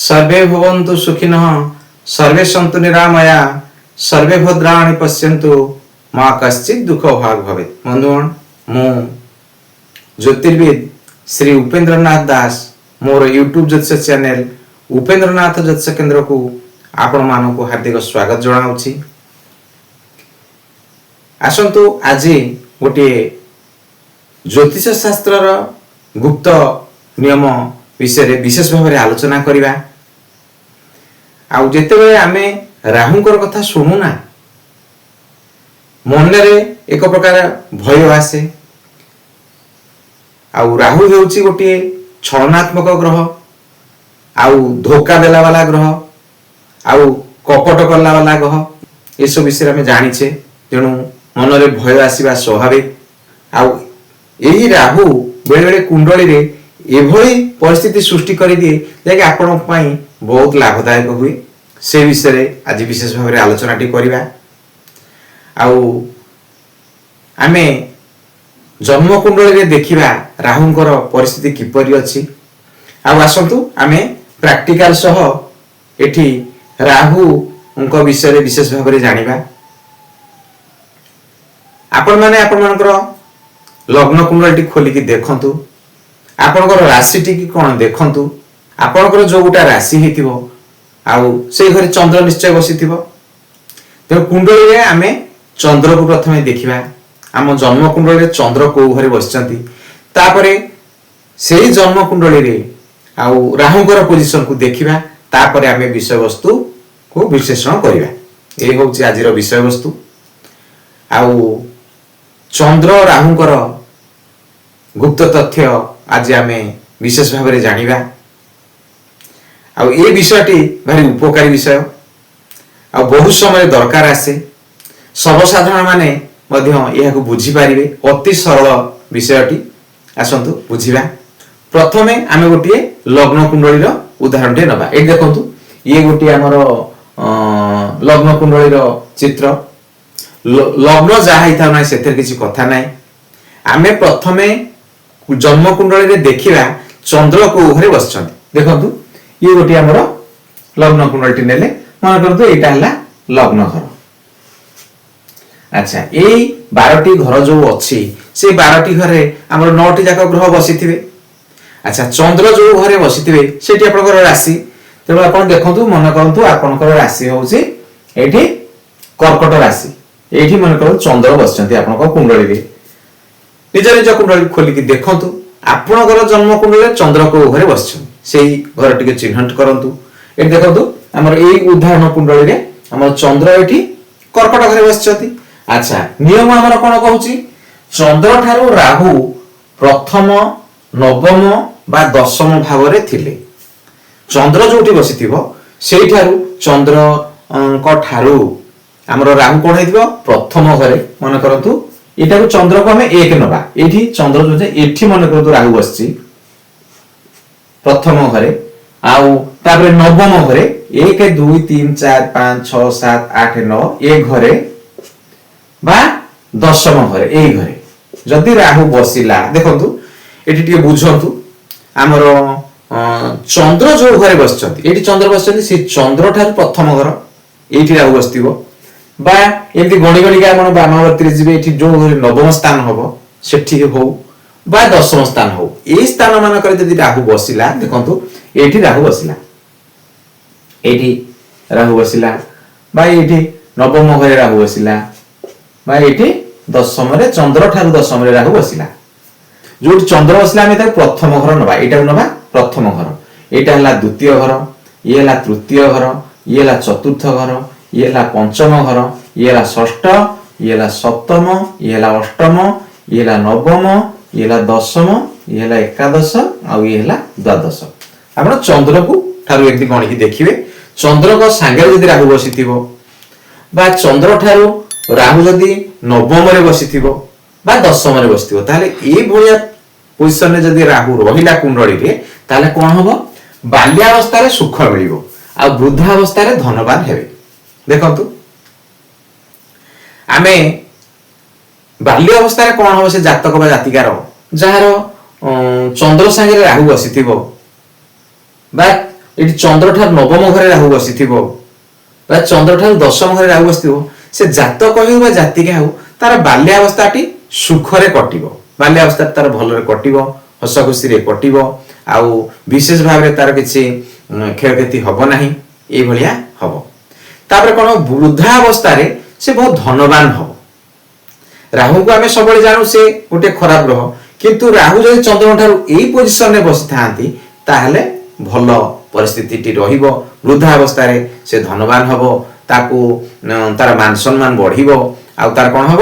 ସର୍ବେ ଭବନ୍ତୁ ସୁଖିନଃ, ସର୍ବେ ସନ୍ତୁ ନିରାମୟା, ସର୍ବେ ଭଦ୍ରାଣି ପଶ୍ୟନ୍ତୁ, ମା କଶ୍ଚିତ୍ ଦୁଃଖ ଭାଗ ଭବେତ୍। ବନ୍ଧୁଗଣ, ମୁଁ ଜ୍ୟୋତିର୍ବିଦ ଶ୍ରୀ ଉପେନ୍ଦ୍ରନାଥ ଦାସ ମୋର ୟୁଟ୍ୟୁବ୍ ଜ୍ୟୋତିଷ ଚ୍ୟାନେଲ ଉପେନ୍ଦ୍ରନାଥ ଜ୍ୟୋତିଷ କେନ୍ଦ୍ରକୁ ଆପଣମାନଙ୍କୁ ହାର୍ଦ୍ଦିକ ସ୍ୱାଗତ ଜଣାଉଛି। ଆସନ୍ତୁ, ଆଜି ଗୋଟିଏ ଜ୍ୟୋତିଷ ଶାସ୍ତ୍ରର ଗୁପ୍ତ ନିୟମ ବିଷୟରେ ବିଶେଷ ଭାବରେ ଆଲୋଚନା କରିବା। ଆଉ ଯେତେବେଳେ ଆମେ ରାହୁଙ୍କର କଥା ଶୁଣୁନା, ମନରେ ଏକ ପ୍ରକାର ଭୟ ଆସେ। ଆଉ ରାହୁ ହେଉଛି ଗୋଟିଏ ଛଳନାତ୍ମକ ଗ୍ରହ, ଆଉ ଧୋକା ଦେଲା ବାଲା ଗ୍ରହ, ଆଉ କପଟ କଲା ବାଲା ଗ୍ରହ। ଏସବୁ ବିଷୟରେ ଆମେ ଜାଣିଛେ। ତେଣୁ ମନରେ ଭୟ ଆସିବା ସ୍ୱାଭାବିକ। ଆଉ ଏହି ରାହୁ ବେଳେବେଳେ କୁଣ୍ଡଳୀରେ ଏଭଳି ପରିସ୍ଥିତି ସୃଷ୍ଟି କରିଦିଏ, ଯାହାକି ଆପଣଙ୍କ ପାଇଁ ବହୁତ ଲାଭଦାୟକ ହୁଏ। ସେ ବିଷୟରେ ଆଜି ବିଶେଷ ଭାବରେ ଆଲୋଚନାଟି କରିବା। ଆଉ ଆମେ ଜନ୍ମ କୁଣ୍ଡଳୀରେ ଦେଖିବା ରାହୁଙ୍କର ପରିସ୍ଥିତି କିପରି ଅଛି। ଆଉ ଆସନ୍ତୁ, ଆମେ ପ୍ରାକ୍ଟିକାଲ ସହ ଏଠି ରାହୁଙ୍କ ବିଷୟରେ ବିଶେଷ ଭାବରେ ଜାଣିବା। ଆପଣମାନେ ଆପଣମାନଙ୍କର ଲଗ୍ନ କୁଣ୍ଡଳୀଟି ଖୋଲିକି ଦେଖନ୍ତୁ, ଆପଣଙ୍କର ରାଶିଟି କି କ'ଣ ଦେଖନ୍ତୁ। ଆପଣଙ୍କର ଯୋଉ ଗୋଟା ରାଶି ହେଇଥିବ, ଆଉ ସେଇ ଘରେ ଚନ୍ଦ୍ର ନିଶ୍ଚୟ ବସିଥିବ। ତେଣୁ କୁଣ୍ଡଳୀରେ ଆମେ ଚନ୍ଦ୍ରକୁ ପ୍ରଥମେ ଦେଖିବା, ଆମ ଜନ୍ମ କୁଣ୍ଡଳୀରେ ଚନ୍ଦ୍ର କୋଉ ଘରେ ବସିଛନ୍ତି। ତାପରେ ସେଇ ଜନ୍ମ କୁଣ୍ଡଳୀରେ ଆଉ ରାହୁଙ୍କର ପୋଜିସନକୁ ଦେଖିବା। ତାପରେ ଆମେ ବିଷୟବସ୍ତୁକୁ ବିଶ୍ଳେଷଣ କରିବା। ଏ ହେଉଛି ଆଜିର ବିଷୟବସ୍ତୁ। ଆଉ ଚନ୍ଦ୍ର ରାହୁଙ୍କର ଗୁପ୍ତ ତଥ୍ୟ ଆଜି ଆମେ ବିଶେଷ ଭାବରେ ଜାଣିବା। ଆଉ ଏ ବିଷୟଟି ଭାରି ଉପକାରୀ ବିଷୟ, ଆଉ ବହୁତ ସମୟରେ ଦରକାର ଆସେ। ସର୍ବସାଧାରଣ ମାନେ ମଧ୍ୟ ଏହାକୁ ବୁଝିପାରିବେ। ଅତି ସରଳ ବିଷୟଟି, ଆସନ୍ତୁ ବୁଝିବା। ପ୍ରଥମେ ଆମେ ଗୋଟିଏ ଲଗ୍ନ କୁଣ୍ଡଳୀର ଉଦାହରଣଟିଏ ନେବା। ଏଇଠି ଦେଖନ୍ତୁ, ଇଏ ଗୋଟିଏ ଆମର ଲଗ୍ନ କୁଣ୍ଡଳୀର ଚିତ୍ର। ଲଗ୍ନ ଯାହା ହେଇଥାଉ ନାହିଁ, ସେଥିରେ କିଛି କଥା ନାହିଁ। ଆମେ ପ୍ରଥମେ ଜନ୍ମ କୁଣ୍ଡଳୀରେ ଦେଖିବା ଚନ୍ଦ୍ର କୋଉ ଘରେ ବସିଛନ୍ତି। ଦେଖନ୍ତୁ, ଇଏ ଗୋଟିଏ ଆମର ଲଗ୍ନ କୁଣ୍ଡଳୀଟି ନେଲେ। ମନେ କରନ୍ତୁ, ଏଇଟା ହେଲା ଲଗ୍ନ ଘର। ଆଚ୍ଛା, ଏଇ 12ଟି ଘର ଯୋଉ ଅଛି, ସେଇ 12ଟି ଘରେ ଆମର ନଅଟି ଯାକ ଗ୍ରହ ବସିଥିବେ। ଆଚ୍ଛା, ଚନ୍ଦ୍ର ଯୋଉ ଘରେ ବସିଥିବେ, ସେଠି ଆପଣଙ୍କର ରାଶି। ତେଣୁ ଆପଣ ଦେଖନ୍ତୁ, ମନେ କରନ୍ତୁ ଆପଣଙ୍କର ରାଶି ହଉଛି ଏଇଠି କର୍କଟ ରାଶି। ଏଇଠି ମନେ କରନ୍ତୁ ଚନ୍ଦ୍ର ବସିଛନ୍ତି ଆପଣଙ୍କ କୁଣ୍ଡଳୀରେ। ନିଜ ନିଜ କୁଣ୍ଡଳୀ ଖୋଲିକି ଦେଖନ୍ତୁ, ଆପଣଙ୍କର ଜନ୍ମ କୁଣ୍ଡଳୀରେ ଚନ୍ଦ୍ର କୋଉ ଘରେ ବସିଛନ୍ତି, ସେଇ ଘର ଟିକେ ଚିହ୍ନଟ କରନ୍ତୁ। ଏଠି ଦେଖନ୍ତୁ, ଆମର ଏଇ ଉଦାହରଣ କୁଣ୍ଡଳୀରେ ଆମର ଚନ୍ଦ୍ର ଏଠି କର୍କଟ ଘରେ ବସିଛନ୍ତି। ଆଚ୍ଛା, ନିୟମ ଆମର କଣ କହୁଛି? ଚନ୍ଦ୍ର ଠାରୁ ରାହୁ ପ୍ରଥମ, ନବମ ବା ଦଶମ ଭାବରେ ଥିଲେ, ଚନ୍ଦ୍ର ଯୋଉଠି ବସିଥିବ, ସେଇଠାରୁ ଚନ୍ଦ୍ରଙ୍କ ଠାରୁ ଆମର ରାହୁ କଣ ହେଇଥିବ? ପ୍ରଥମ ଘରେ। ମନେ କରନ୍ତୁ, ଏଟାକୁ ଚନ୍ଦ୍ରକୁ ଆମେ ଏକ ନବା। ଏଇଠି ଚନ୍ଦ୍ର ଯୋଉ, ଏଠି ମନେ କରନ୍ତୁ ରାହୁ ବସିଛି ପ୍ରଥମ ଘରେ, ଆଉ ତାପରେ ନବମ ଘରେ, 1, 2, 3, 4, 5, 6, 7, 8, 9, ଏ ଘରେ ବା ଦଶମ ଘରେ, ଏଇ ଘରେ ଯଦି ରାହୁ ବସିଲା। ଦେଖନ୍ତୁ, ଏଠି ଟିକେ ବୁଝନ୍ତୁ। ଆମର ଚନ୍ଦ୍ର ଯୋଉ ଘରେ ବସିଛନ୍ତି, ଏଇଠି ଚନ୍ଦ୍ର ବସିଛନ୍ତି, ସେ ଚନ୍ଦ୍ର ଠାରୁ ପ୍ରଥମ ଘର, ଏଇଠି ରାହୁ ବସିଥିବ। ବା ଏମିତି ଗଣି ଗଣିକା ଆପଣ ବାମାବର୍ତ୍ତୀରେ ଯିବେ, ଏଠି ଯୋଉ ଘରେ ନବମ ସ୍ଥାନ ହବ ସେଠି ହଉ ବା ଦଶମ ସ୍ଥାନ ହଉ, ଏଇ ସ୍ଥାନ ମାନଙ୍କରେ ଯଦି ରାହୁ ବସିଲା। ଦେଖନ୍ତୁ, ଏଇଠି ରାହୁ ବସିଲା, ଏଇଠି ରାହୁ ବସିଲା, ବା ଏଇଠି ନବମ ଘରେ ରାହୁ ବସିଲା, ବା ଏଇଠି ଦଶମରେ, ଚନ୍ଦ୍ର ଠାରୁ ଦଶମରେ ରାହୁ ବସିଲା। ଯୋଉଠି ଚନ୍ଦ୍ର ବସିଲା, ଆମେ ତାକୁ ପ୍ରଥମ ଘର ନବା। ଏଇଟାକୁ ନବା ପ୍ରଥମ ଘର। ଏଇଟା ହେଲା ଦ୍ୱିତୀୟ ଘର, ଇଏ ହେଲା ତୃତୀୟ ଘର, ଇଏ ହେଲା ଚତୁର୍ଥ ଘର, ଇଏ ହେଲା ପଞ୍ଚମ ଘର, ଇଏ ହେଲା ଷଷ୍ଠ, ଇଏ ହେଲା ସପ୍ତମ, ଇଏ ହେଲା ଅଷ୍ଟମ, ଇଏ ହେଲା ନବମ, ଇଏ ହେଲା ଦଶମ, ଇଏ ହେଲା ଏକାଦଶ, ଆଉ ଇଏ ହେଲା ଦ୍ୱାଦଶ। ଆପଣ ଚନ୍ଦ୍ରକୁ ଠାରୁ ଏମିତି ଗଣିକି ଦେଖିବେ। ଚନ୍ଦ୍ରଙ୍କ ସାଙ୍ଗରେ ଯଦି ରାହୁ ବସିଥିବ, ବା ଚନ୍ଦ୍ର ଠାରୁ ରାହୁ ଯଦି ନବମରେ ବସିଥିବ ବା ଦଶମରେ ବସିଥିବ, ତାହେଲେ ଏଇଭଳିଆ ପୋଜିସନରେ ଯଦି ରାହୁ ରହିଲା କୁଣ୍ଡଳୀରେ, ତାହେଲେ କଣ ହବ? ବାଲ୍ୟାବସ୍ଥାରେ ସୁଖ ମିଳିବ ଆଉ ବୃଦ୍ଧାବସ୍ଥାରେ ଧନବାନ ହେବେ। ଦେଖନ୍ତୁ, ଆମେ ବାଲ୍ୟ ଅବସ୍ଥାରେ କଣ ହବ? ସେ ଜାତକ ବା ଜାତିକାର ଯାହାର ଚନ୍ଦ୍ର ସାଙ୍ଗରେ ରାହୁ ବସିଥିବ, ବା ଏଠି ଚନ୍ଦ୍ର ଠାରୁ ନବମ ଘରେ ରାହୁ ବସିଥିବ ବା ଚନ୍ଦ୍ର ଠାରୁ ଦଶମ ଘରେ ରାହୁ ବସିଥିବ, ସେ ଜାତକ ହେଉ ବା ଜାତିକା ହେଉ, ତାର ବାଲ୍ୟାବସ୍ଥାଟି ସୁଖରେ କଟିବ, ବାଲ୍ୟାବସ୍ଥା ତାର ଭଲରେ କଟିବ, ହସ ଖୁସିରେ କଟିବ, ଆଉ ବିଶେଷ ଭାବରେ ତାର କିଛି କ୍ଷୟକ୍ଷତି ହବ ନାହିଁ, ଏଇଭଳିଆ ହବ। ତାପରେ କଣ, ବୃଦ୍ଧାବସ୍ଥାରେ ସେ ବହୁତ ଧନବାନ ହବ। ରାହୁଙ୍କୁ ଆମେ ସବୁବେଳେ ଜାଣୁ ସେ ଗୋଟେ ଖରାପ ଗ୍ରହ, କିନ୍ତୁ ରାହୁ ଯଦି ଚନ୍ଦ୍ରଙ୍କ ଠାରୁ ଏଇ ପୋଜିସନରେ ବସିଥାନ୍ତି ତାହେଲେ ଭଲ ପରିସ୍ଥିତିଟି ରହିବ। ବୃଦ୍ଧାବସ୍ଥାରେ ସେ ଧନବାନ ହବ, ତାକୁ ତାର ମାନ ସମ୍ମାନ ବଢିବ, ଆଉ ତାର କଣ ହବ,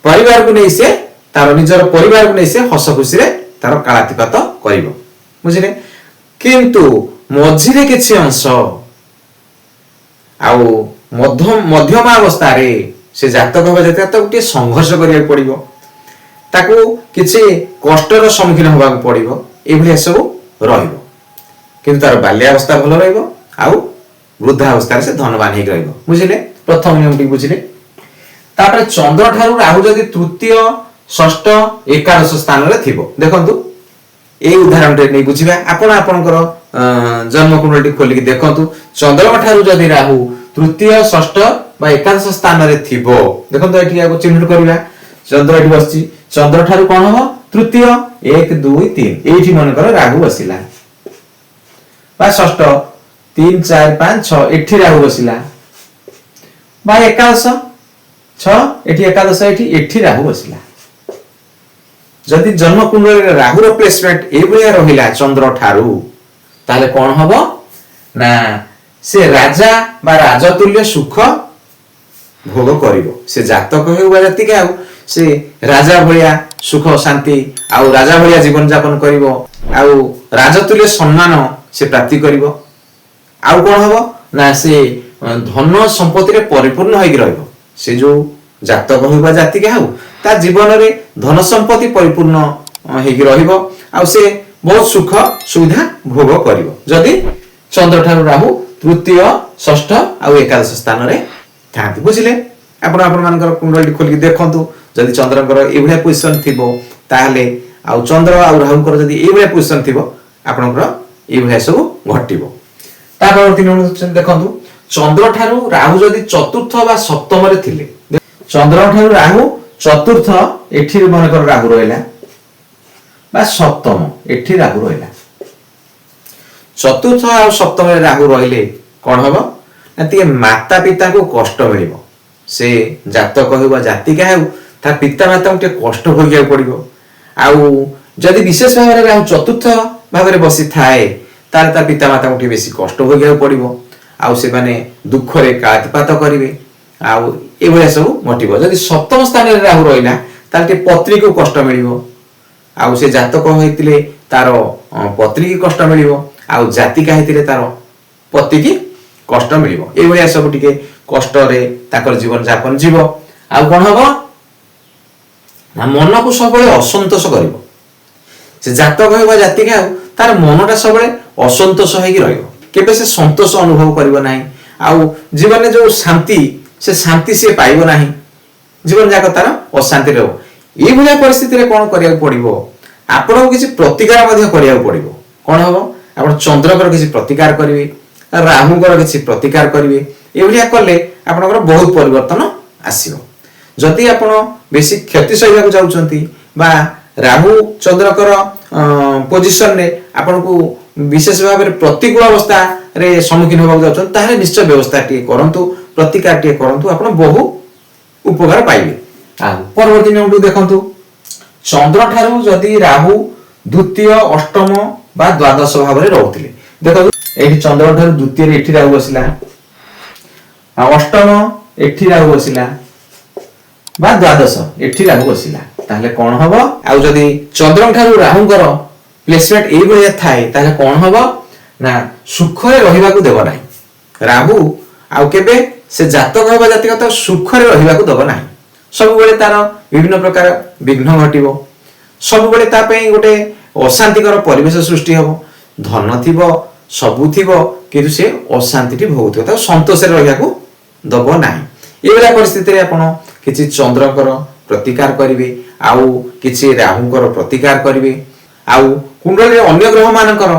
ପରିବାରକୁ ନେଇ ସେ ତାର ନିଜର ପରିବାରକୁ ନେଇ ସେ ହସ ଖୁସିରେ ତାର କାଳାତିପାତ କରିବ, ବୁଝିଲେ? କିନ୍ତୁ ମଝିରେ କିଛି ଅଂଶ ଆଉ ମଧ୍ୟମାବସ୍ଥାରେ ସେ ଜାତକ ହେବା ଜାତିକା ତାକୁ ଟିକେ ସଂଘର୍ଷ କରିବାକୁ ପଡିବ, ତାକୁ କିଛି କଷ୍ଟର ସମ୍ମୁଖୀନ ହେବାକୁ ପଡିବ, ଏଇଭଳିଆ ସବୁ ରହିବ। କିନ୍ତୁ ତାର ବାଲ୍ୟାବସ୍ଥା ଭଲ ରହିବ ଆଉ ବୃଦ୍ଧାବସ୍ଥାରେ ସେ ଧନବାନ ହେଇକି ରହିବ, ବୁଝିଲେ? ପ୍ରଥମ ନିୟମଟି ବୁଝିଲେ। ତାପରେ ଚନ୍ଦ୍ର ଠାରୁ ରାହୁ ଯଦି ତୃତୀୟ, ଷଷ୍ଠ, ଏକାଦଶ ସ୍ଥାନରେ ଥିବ, ଦେଖନ୍ତୁ ଏଇ ଉଦାହରଣଟି ନେଇ ବୁଝିବା। ଆପଣ ଆପଣଙ୍କର ଜନ୍ମ କୁଣ୍ଡଳୀ ଖୋଲିକି ଦେଖନ୍ତୁ। ଚନ୍ଦ୍ରଙ୍କ ଠାରୁ ଯଦି ରାହୁ ତୃତୀୟ, ଷଷ୍ଠ ବା ଏକାଦଶ ସ୍ଥାନରେ ଥିବ, ଦେଖନ୍ତୁ ଏଠି ଆକୁ ଚିହ୍ନଟ କରିବା। ଚନ୍ଦ୍ର ଏଠି ବସିଛି, ଚନ୍ଦ୍ର ଠାରୁ କଣ ହବ, ତୃତୀୟ, 1 2 3, ଏଇଠି ମନେକର ରାହୁ ବସିଲା, ବା ଷଷ୍ଠ 3 4 5 6, ଏଠି ରାହୁ ବସିଲା, ବା ଏକାଦଶ 6, ଏଠି ଏକାଦଶ, ଏଠି ରାହୁ ବସିଲା। ଯଦି ଜନ୍ମ କୁଣ୍ଡଳୀରେ ରାହୁର ପ୍ଲେସମେଣ୍ଟ ଏଇଭଳିଆ ରହିଲା ଚନ୍ଦ୍ର ଠାରୁ, ତାହେଲେ କଣ ହବ ନା ସେ ରାଜା ବା ରାଜତୁଲ୍ୟ ସୁଖ ଭୋଗ କରିବ। ସେ ଜାତକ ହେଉ ବା ଜାତିକା ହେଉ, ସେ ରାଜା ଭଳିଆ ସୁଖ ଶାନ୍ତି ଆଉ ରାଜା ଭଳିଆ ଜୀବନ ଯାପନ କରିବ, ଆଉ ରାଜତୁଲ୍ୟ ସମ୍ମାନ ସେ ପ୍ରାପ୍ତି କରିବ। ଆଉ କଣ ହବ ନା ସେ ଧନ ସମ୍ପତ୍ତିରେ ପରିପୂର୍ଣ୍ଣ ହେଇକି ରହିବ। ସେ ଯୋଉ ଜାତକ ହେଉ ବା ଜାତିକା ହେଉ, ତା ଜୀବନରେ ଧନ ସମ୍ପତ୍ତି ପରିପୂର୍ଣ୍ଣ ହେଇକି ରହିବ, ଆଉ ସେ ବହୁତ ସୁଖ ସୁବିଧା ଭୋଗ କରିବ ଯଦି ଚନ୍ଦ୍ର ଠାରୁ ରାହୁ ତୃତୀୟ, ଷଷ୍ଠ ଆଉ ଏକାଦଶ ସ୍ଥାନରେ ଥାନ୍ତି, ବୁଝିଲେ? ଆପଣ ଆପଣମାନଙ୍କର କୁଣ୍ଡଳୀ ଖୋଲିକି ଦେଖନ୍ତୁ। ଯଦି ଚନ୍ଦ୍ରଙ୍କର ଏଇଭଳିଆ ପୋଜିସନ ଥିବ ତାହେଲେ, ଆଉ ଚନ୍ଦ୍ର ଆଉ ରାହୁଙ୍କର ଯଦି ଏଇଭଳିଆ ପୋଜିସନ ଥିବ, ଆପଣଙ୍କର ଏଇଭଳିଆ ସବୁ ଘଟିବ। ତା ପରବର୍ତ୍ତୀ ନିୟମ ଦେଖନ୍ତୁ, ଚନ୍ଦ୍ର ଠାରୁ ରାହୁ ଯଦି ଚତୁର୍ଥ ବା ସପ୍ତମରେ ଥିଲେ, ଚନ୍ଦ୍ର ଠାରୁ ରାହୁ ଚତୁର୍ଥ, ଏଠି ମନେକର ରାହୁ ରହିଲା, ବା ସପ୍ତମ, ଏଠି ରାହୁ ରହିଲା, ଚତୁର୍ଥ ଆଉ ସପ୍ତମରେ ରାହୁ ରହିଲେ କଣ ହବ ନା ଟିକେ ମାତା ପିତାଙ୍କୁ କଷ୍ଟ ମିଳିବ। ସେ ଜାତକ ହେଉ ବା ଜାତିକା ହେଉ, ତା ପିତା ମାତାଙ୍କୁ ଟିକେ କଷ୍ଟ ଭୋଗିବାକୁ ପଡିବ। ଆଉ ଯଦି ବିଶେଷ ଭାବରେ ରାହୁ ଚତୁର୍ଥ ଭାବରେ ବସିଥାଏ, ତାହେଲେ ତା ପିତା ମାତାଙ୍କୁ ଟିକେ ବେଶୀ କଷ୍ଟ ଭୋଗିବାକୁ ପଡିବ, ଆଉ ସେମାନେ ଦୁଃଖରେ କାଳାତିପାତ କରିବେ, ଆଉ ଏଇଭଳିଆ ସବୁ ଘଟିବ। ଯଦି ସପ୍ତମ ସ୍ଥାନରେ ରାହୁ ରହିଲା ତାହେଲେ ଟିକେ ପତ୍ନୀକୁ କଷ୍ଟ ମିଳିବ, ଆଉ ସେ ଜାତକ ହେଇଥିଲେ ତାର ପତ୍ନୀକି କଷ୍ଟ ମିଳିବ, ଆଉ ଜାତିକା ହେଇଥିଲେ ତାର ପତିକି କଷ୍ଟ ମିଳିବ। ଏଇଭଳିଆ ସବୁ ଟିକେ କଷ୍ଟରେ ତାଙ୍କର ଜୀବନ ଯାପନ ଯିବ। ଆଉ କଣ ହବ ନା ମନକୁ ସବୁବେଳେ ଅସନ୍ତୋଷ କରିବ। ସେ ଜାତକ ହେଉ ବା ଜାତିକା ହେଉ, ତାର ମନଟା ସବୁବେଳେ ଅସନ୍ତୋଷ ହେଇକି ରହିବ, କେବେ ସେ ସନ୍ତୋଷ ଅନୁଭବ କରିବ ନାହିଁ, ଆଉ ଜୀବନରେ ଯୋଉ ଶାନ୍ତି, ସେ ଶାନ୍ତି ସିଏ ପାଇବ ନାହିଁ, ଜୀବନ ଯାକ ତାର ଅଶାନ୍ତି ରହିବ। ଏଇଭଳିଆ ପରିସ୍ଥିତିରେ କଣ କରିବାକୁ ପଡିବ, ଆପଣଙ୍କୁ କିଛି ପ୍ରତିକାର ମଧ୍ୟ କରିବାକୁ ପଡିବ। କଣ ହବ, ଆପଣ ଚନ୍ଦ୍ରଙ୍କର କିଛି ପ୍ରତିକାର କରିବେ, ରାହୁଙ୍କର କିଛି ପ୍ରତିକାର କରିବେ। ଏଇଭଳିଆ କଲେ ଆପଣଙ୍କର ବହୁତ ପରିବର୍ତ୍ତନ ଆସିବ। ଯଦି ଆପଣ ବେଶୀ କ୍ଷତି ସହିବାକୁ ଯାଉଛନ୍ତି ବା ରାହୁ ଚନ୍ଦ୍ରଙ୍କର ପୋଜିସନରେ ଆପଣଙ୍କୁ ବିଶେଷ ଭାବରେ ପ୍ରତିକୂଳ ଅବସ୍ଥାରେ ସମ୍ମୁଖୀନ ହେବାକୁ ଯାଉଛନ୍ତି, ତାହେଲେ ନିଶ୍ଚୟ ବ୍ୟବସ୍ଥା ଟିକେ କରନ୍ତୁ, ପ୍ରତିକାର ଟିକେ କରନ୍ତୁ, ଆପଣ ବହୁ ଉପକାର ପାଇବେ। ଆଉ ପରବର୍ତ୍ତୀ ନିୟମଟି ଦେଖନ୍ତୁ, ଚନ୍ଦ୍ର ଠାରୁ ଯଦି ରାହୁ ଦ୍ୱିତୀୟ, ଅଷ୍ଟମ ବା ଦ୍ୱାଦଶ ଭାବରେ ରହୁଥିଲେ, ଦେଖନ୍ତୁ ଏଇଠି ଚନ୍ଦ୍ର ଠାରୁ ଦ୍ୱିତୀୟରେ ଏଠି ରାହୁ ବସିଲା, ଆଉ ଅଷ୍ଟମ ଏଠି ରାହୁ ବସିଲା, ବା ଦ୍ୱାଦଶ ଏଠି ରାହୁ ବସିଲା, ତାହେଲେ କଣ ହବ? ଆଉ ଯଦି ଚନ୍ଦ୍ରଙ୍କ ଠାରୁ ରାହୁଙ୍କର ପ୍ଲେସମେଣ୍ଟ ଏଇଭଳିଆ ଥାଏ, ତାହେଲେ କଣ ହବ ନା ସୁଖରେ ରହିବାକୁ ଦେବ ନାହିଁ ରାହୁ। ଆଉ କେବେ ସେ ଜାତକ ହେବା ଜାତିକ ତାକୁ ସୁଖରେ ରହିବାକୁ ଦବ ନାହିଁ, ସବୁବେଳେ ତାର ବିଭିନ୍ନ ପ୍ରକାର ବିଘ୍ନ ଘଟିବ, ସବୁବେଳେ ତା ପାଇଁ ଗୋଟେ ଅଶାନ୍ତିକର ପରିବେଶ ସୃଷ୍ଟି ହବ। ଧନ ଥିବ, ସବୁ ଥିବ, କିନ୍ତୁ ସେ ଅଶାନ୍ତିଟି ଭୋଗୁଥିବ, ତାକୁ ସନ୍ତୋଷରେ ରହିବାକୁ ଦବ ନାହିଁ। ଏଇଭଳିଆ ପରିସ୍ଥିତିରେ ଆପଣ କିଛି ଚନ୍ଦ୍ରଙ୍କର ପ୍ରତିକାର କରିବେ, ଆଉ କିଛି ରାହୁଙ୍କର ପ୍ରତିକାର କରିବେ, ଆଉ କୁଣ୍ଡଳୀରେ ଅନ୍ୟ ଗ୍ରହମାନଙ୍କର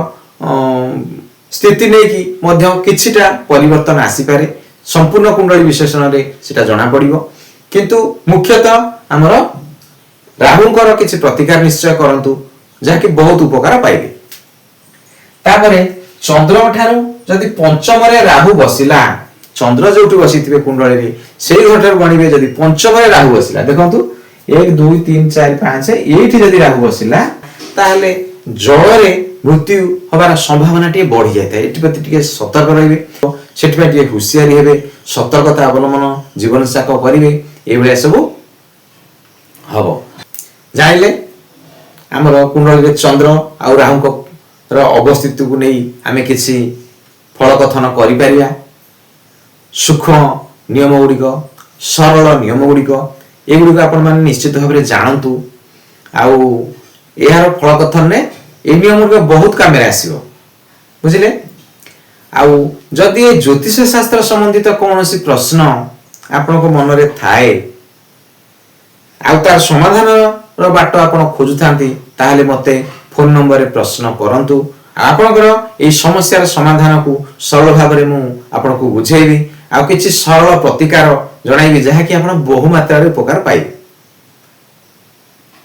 ସ୍ଥିତି ନେଇକି ମଧ୍ୟ କିଛିଟା ପରିବର୍ତ୍ତନ ଆସିପାରେ। ସମ୍ପୂର୍ଣ୍ଣ କୁଣ୍ଡଳୀ ବିଶ୍ଳେଷଣରେ ସେଟା ଜଣାପଡ଼ିବ। କିନ୍ତୁ ମୁଖ୍ୟତଃ ଆମର ରାହୁଙ୍କର କିଛି ପ୍ରତିକାର ନିଶ୍ଚୟ କରନ୍ତୁ, ଯାହାକି ବହୁତ ଉପକାର ପାଇବେ। ତାପରେ ଚନ୍ଦ୍ରଙ୍କ ଠାରୁ ଯଦି ପଞ୍ଚମରେ ରାହୁ ବସିଲା, ଚନ୍ଦ୍ର ଯୋଉଠି ବସିଥିବେ କୁଣ୍ଡଳୀରେ ସେଇ ଘରଠାରୁ ଗଣିବେ। ଯଦି ପଞ୍ଚମରେ ରାହୁ ବସିଲା, ଦେଖନ୍ତୁ 1 2 3 4 5, ଏଇଠି ଯଦି ରାହୁ ବସିଲା ତାହେଲେ ଜଳରେ ମୃତ୍ୟୁ ହବାର ସମ୍ଭାବନା ଟିକେ ବଢି ଯାଇଥାଏ। ଏଥିପ୍ରତି ଟିକେ ସତର୍କ ରହିବେ, ସେଥିପାଇଁ ଟିକେ ହୁସିଆରି ହେବେ, ସତର୍କତା ଅବଲମ୍ବନ ଜୀବନ ଯାକ କରିବେ। ଏଇଭଳିଆ ସବୁ ହବ। ଜାଣିଲେ ଆମର କୁଣ୍ଡଳୀରେ ଚନ୍ଦ୍ର ଆଉ ରାହୁଙ୍କର ଅବସ୍ଥିତିକୁ ନେଇ ଆମେ କିଛି ଫଳ କଥନ କରିପାରିବା। ସୂକ୍ଷ୍ମ ନିୟମ ଗୁଡ଼ିକ, ସରଳ ନିୟମ ଗୁଡ଼ିକ, ଏଗୁଡ଼ିକ ଆପଣମାନେ ନିଶ୍ଚିତ ଭାବରେ ଜାଣନ୍ତୁ। ଆଉ ଏହାର ଫଳ କଥନରେ ଏଇ ନିୟମ ଗୁଡ଼ିକ ବହୁତ କାମରେ ଆସିବ, ବୁଝିଲେ? ଆଉ ଯଦି ଏ ଜ୍ୟୋତିଷ ଶାସ୍ତ୍ର ସମ୍ବନ୍ଧିତ କୌଣସି ପ୍ରଶ୍ନ ଆପଣଙ୍କ ମନରେ ଥାଏ ଆଉ ତାର ସମାଧାନର ବାଟ ଆପଣ ଖୋଜୁଥାନ୍ତି, ତାହେଲେ ମୋତେ ଫୋନ ନମ୍ବରରେ ପ୍ରଶ୍ନ କରନ୍ତୁ। ଆପଣଙ୍କର ଏଇ ସମସ୍ୟାର ସମାଧାନକୁ ସରଳ ଭାବରେ ମୁଁ ଆପଣଙ୍କୁ ବୁଝେଇବି ଆଉ କିଛି ସରଳ ପ୍ରତିକାର ଜଣାଇବି, ଯାହାକି ଆପଣ ବହୁ ମାତ୍ରାରେ ଉପକାର ପାଇବେ।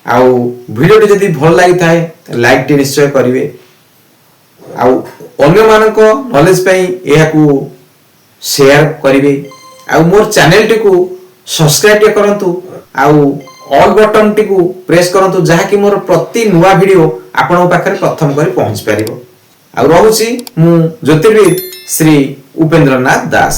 ଆଉ ଭିଡ଼ିଓଟି ଯଦି ଭଲ ଲାଗିଥାଏ, ଲାଇକ୍ଟି ନିଶ୍ଚୟ କରିବେ ଆଉ ଅନ୍ୟମାନଙ୍କ ନଲେଜ ପାଇଁ ଏହାକୁ ସେୟାର କରିବେ। ଆଉ ମୋର ଚ୍ୟାନେଲଟିକୁ ସବସ୍କ୍ରାଇବ ଟିକେ କରନ୍ତୁ ଆଉ ଅଲ୍ ବଟନଟିକୁ ପ୍ରେସ୍ କରନ୍ତୁ, ଯାହାକି ମୋର ପ୍ରତି ନୂଆ ଭିଡ଼ିଓ ଆପଣଙ୍କ ପାଖରେ ପ୍ରଥମ କରି ପହଞ୍ଚି ପାରିବ। ଆଉ ରହୁଛି, ମୁଁ ଜ୍ୟୋତିର୍ବିଦ ଶ୍ରୀ ଉପେନ୍ଦ୍ରନାଥ ଦାସ।